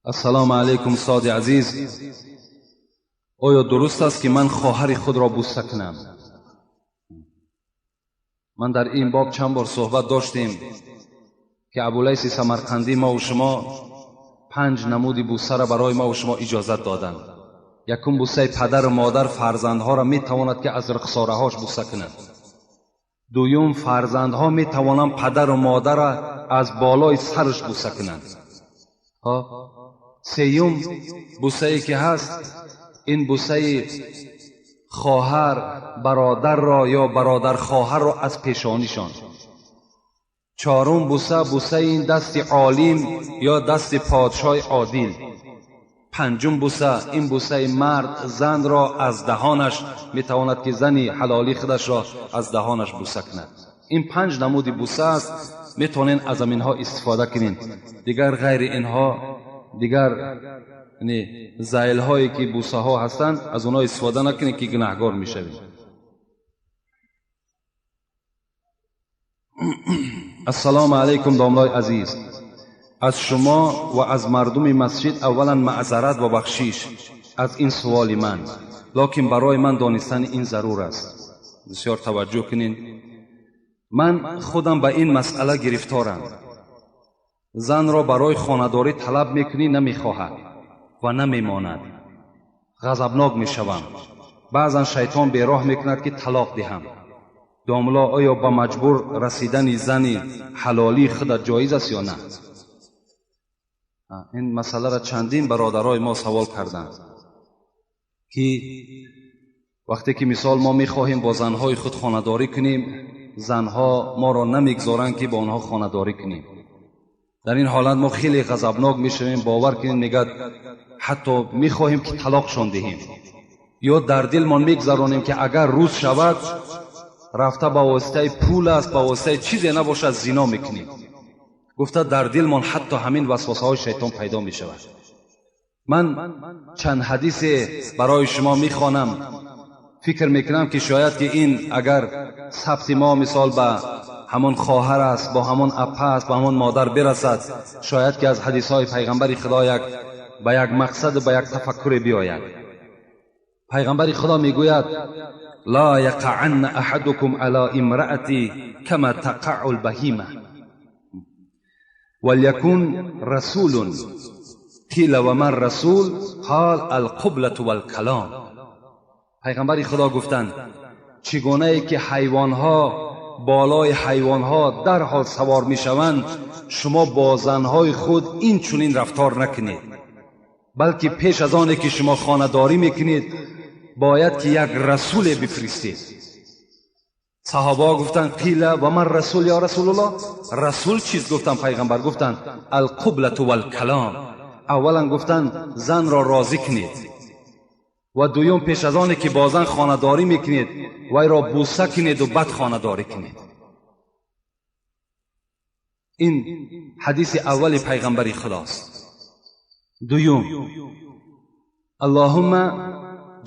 Ассалому алайкум, устоди азиз. Оё дуруст аст, ки ман хоҳари худро бӯса кунам? Ман дар ин боб чанд бор суҳбат доштем, ки Абулайси Самарқандӣ мову шумо панҷ намуди бӯсаро барои мову шумо иҷозат доданд. Якум, бӯсаи падару модар фарзандҳоро метавонад, ки аз рухсораҳош бӯса кунад. Дуюм, фарзандҳо метавонанд падару модарро аз болои сараш бӯса кунанд. Сеюм бӯсае ки ҳаст, ин бӯсаи хоҳар бародарро ё бародар хоҳарро аз пешонишон. Чорум бӯса, бӯсаи ин дасти олим ё дасти подшоҳи одил. Панҷум бӯса, ин бӯсаи мард занро аз даҳонаш метавонад, ки зани ҳалолии худашро аз даҳонаш бӯса кунад. Ин панҷ намуди бӯса аст, метавонед аз аминҳо истифода кунед. Дигар ғайри инҳо, дигар зайлҳое ки бӯсаҳо ҳастанд, аз онҳо истифода накунед, ки гунаҳгор мешавед. Ассалому алайкум, домлои азиз. Аз шумо ва аз мардуми масҷид аввалан маъзарат ва бахшиш аз ин суоли ман, локин барои ман донистани ин зарур аст. Бисёр таваҷҷӯҳ кунед. Ман худам ба ин масъала гирифторам. Занро барои хонадорӣ талаб мекунӣ, намехоҳад ва намемонад. Ғазабнок мешавам. Баъзан шайтон бероҳ мекунад, ки талоқ диҳам. Домло, оё ба маҷбур расидани зани ҳалолии худат ҷоиз аст ё на? Ин масъаларо чандин бародарои мо савол карданд, ки вақте ки мисол мо мехоҳем бо занҳои худ хонадорӣ кунем, занҳо моро намегзоранд, ки бо онҳо хонадорӣ кунем. Дар ин ҳолат мо хеле ғазабнок мешавем, бовар кунед, мегӯяд, ҳатто мехоҳем, ки талоқшон диҳем, ё дар дилмон мегзаронем, ки агар рӯз шавад, рафта ба воситаи пул аст, ба воситаи чизе набошад, зино мекунем. Гуфта, дар дилмон ҳатто ҳамин васвасаҳои шайтон пайдо мешавад. Ман чанд ҳадисе барои шумо мехонам. Фикр мекунам, ки шояд ки ин агар сабти мо мисол ба ҳамон хоҳар аст, бо ҳамон апа аст, ба ҳамон модар бирасад, шояд ки аз ҳадисҳои пайғамбари Худо як ба як мақсаду ба як тафаккуре биёяд. Пайғамбари Худо мегӯяд: ла яқаанна аҳадукум ала имраати кама тақаъу лбаҳима валякун расулун. Қила ва ман расул? Қол алқублату валкалом. Пайғамбари Худо гуфтанд: чӣ гунае ки ҳайвонҳо болои ҳайвонҳо дарҳол савор мешаванд, шумо бо занҳои худ ин чунин рафтор накунед, балки пеш аз оне ки шумо хонадорӣ мекунед, бояд ки як расуле бифиристед. Саҳобаҳо гуфтанд: қила ва ман расул ё расулуллоҳ? Расул чист? Гуфтанд пайғамбар. Гуфтанд: алқублату валкалом. Аввалан, гуфтанд, занро розӣ кунед, ва дуюм, пеш аз оне ки бо зан хонадорӣ мекунед, вайро бӯса кунеду баъд хонадорӣ кунед. Ин ҳадиси аввали пайғамбари Худост. Дуюм: аллоҳумма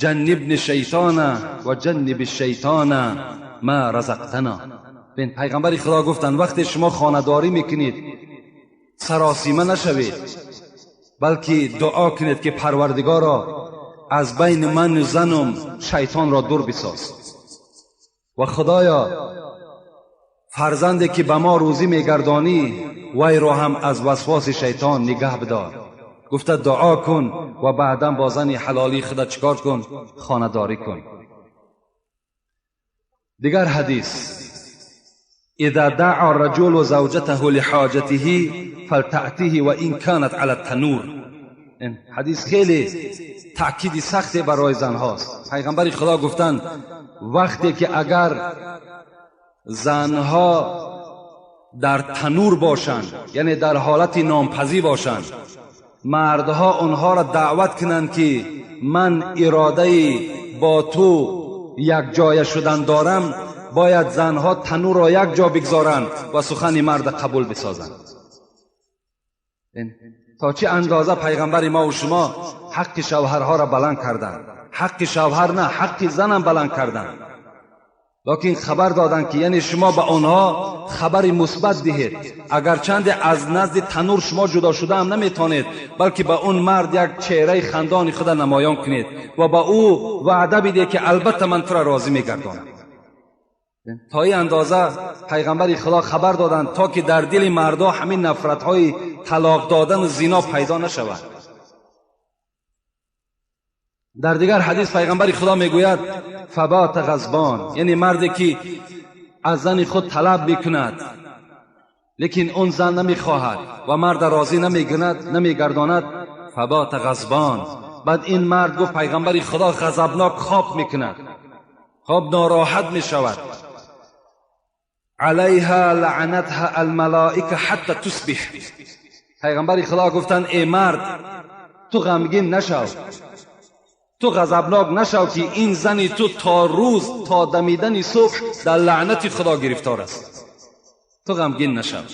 ҷаннибни шайтона ва ҷанниби шайтона ма разақтана. Бин, пайғамбари Худо гуфтанд: вақте шумо хонадорӣ мекунед, саросима нашавед, балки дуо кунед, ки Парвардигоро, аз байни ману занум шайтонро дур бисоз, ва Худоё, фарзанде ки ба мо рӯзӣ мегардонӣ, вайро ҳам аз васвоси шайтон нигаҳ бидор. Гуфта, дуо кун ва баъдан бо зани ҳалолии худат чикор кун? Хонадорӣ кун. Дигар ҳадис: إذا دعا الرجل زوجته لحاجته فلتأته وإن كانت على التنور. این حدیث خیلی تأکیدی سختی برای زنهاست. پیغمبر خدا گفتند: وقتی که اگر زنها در تنور باشند، یعنی در حالت نامپزی باشند، مردها آنها را دعوت کنند که من اراده با تو یک جای شدن دارم، باید زنها تنور را یک جا بگذارند و سخن مرد قبول بسازند. تا چه اندازه پیغمبر ما و شما حق شوهرها را بلند کردند. حق شوهر نه، حق زنم بلند کردند. Лекин хабар доданд, ки яъне шумо ба онҳо хабари мусбат диҳед. Агарчанде аз назди танур шумо ҷудо шуда ҳам наметавонед, балки ба он мард як чеҳраи хандони худа намоён кунед ва ба ӯ ваъда бидиҳед, ки албатта ман тура розӣ мегардонам. То ин андоза пайғамбари Худо хабар доданд, то ки дар дили мардо ҳамин нафратҳои талоқ додану зино пайдо нашавад. Дар дигар ҳадис пайғамбари Худо мегӯяд: фабата ғазбон, яъне марде ки аз зани худ талаб мекунад, лекин он зан намехоҳад ва марда розӣ намегардонад. Фабата ғазбон. Баъд ин мард, гуфт пайғамбари Худо, ғазабнок хоб мекунад, хоб нороҳат мешавад. Алайҳа лаънатҳа алмалоика ҳатта тусбиҳ. Пайғамбари Худо гуфтанд: э мард, ту ғамгин нашав, ту ғазабнок нашав, ки ин зани ту то рӯз, то дамидани субҳ дар лаънати Худо гирифтор аст. Ту ғамгин нашав.